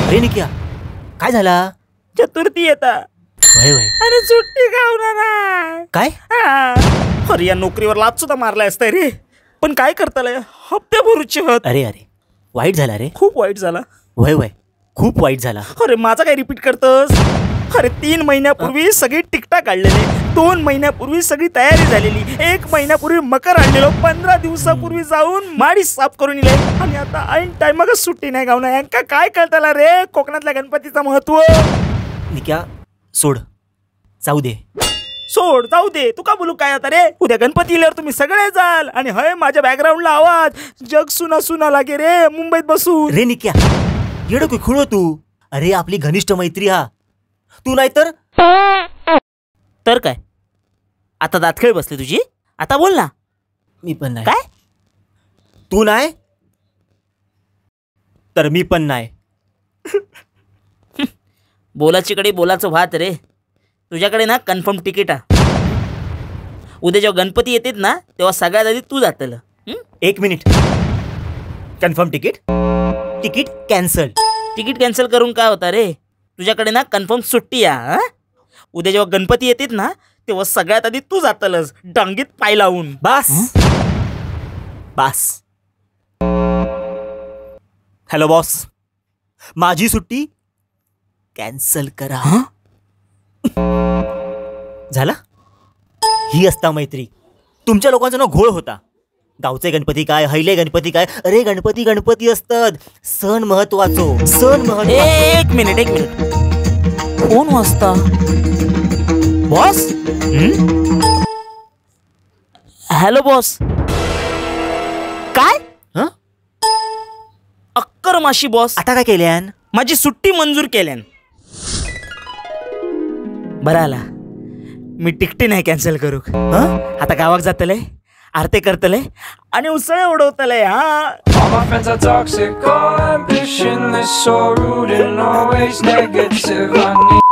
अरे निक्या, काय झाला? चतुर्थी येता. वय वय. अरे सुट्टी गावणार नाही. काय? अरे या नोकरीवर लाच सुद्धा मारलाय असतंय रे, पण काय करताल, हप्ते भरूचे होत. अरे अरे वाईट झाला रे, खूप वाईट झाला. वय वय, खूप वाईट झाला. अरे माझा काय रिपीट करतोस? अरे 3 महिन्यापूर्वी सगळी तिकटा काढलेली, 2 महिन्यापूर्वी सगळी तयारी झालेली, 1 महिन्यापूर्वी मकर आणलेलो, 15 दिवसापूर्वी जाऊन माडी साफ करून इले, आणि आता ऐन टायमाकच सुट्टी नाही गावणार. यांका काय कळताला रे कोकणातल्या गणपतीचं महत्व? निक्या सोड, जाऊ दे. सोड जाऊ दे, तुका बोलू काय आता रे? उद्या गणपती इल्यावर तुम्ही सगळे जाल आणि हय माझ्या बॅकग्राऊंडला आवाज जग सुना सुना लागे रे मुंबईत बसून. रे निक्या, येडो की खुळो तू? अरे आपली घनिष्ठ मैत्री हा, तू नाही तर तर काय? आता दातखेळ बसली तुझी, आता बोल ना. मी पण नाही. काय? तू नाही तर मी पण नाही. बोलाचीकडे बोलाचं भात रे, तुझ्याकडे ना कन्फर्म तिकीट हा. उद्या जेव्हा गणपती येतेत ना तेव्हा सगळ्यात आधी तू जातल. 1 minute, confirm ticket? Ticket cancel. Ticket cancel करून काय होता रे? तुझ्याकडे ना कन्फर्म सुट्टी या. उद्या जेव्हा गणपती येतेत ना तेव्हा सगळ्यात आधी तू जातलस डांगीत पाय लावून. बास बास. हॅलो बॉस, माझी सुट्टी कॅन्सल करा. झाला? ही असता मैत्री. तुमच्या लोकांचा ना घोळ होता. गावचे गणपती काय, हैले गणपती काय, अरे गणपती गणपती असतात. सण महत्वाचो, सण महत्वाचो. एक मिनिट एक मिनिट, फोन वाजता. बॉस? Hello boss. काय? अक्कर माशी बॉस. आता काय केल्यान? माझी सुट्टी मंजूर केल्यान. बरं आला, मी तिकटी नाही कॅन्सल करू. आता गावाक जातले, आरती करतले आणि उसळे उडवतले. हा. All my friends are toxic, all ambitionless, so rude and always negative. I need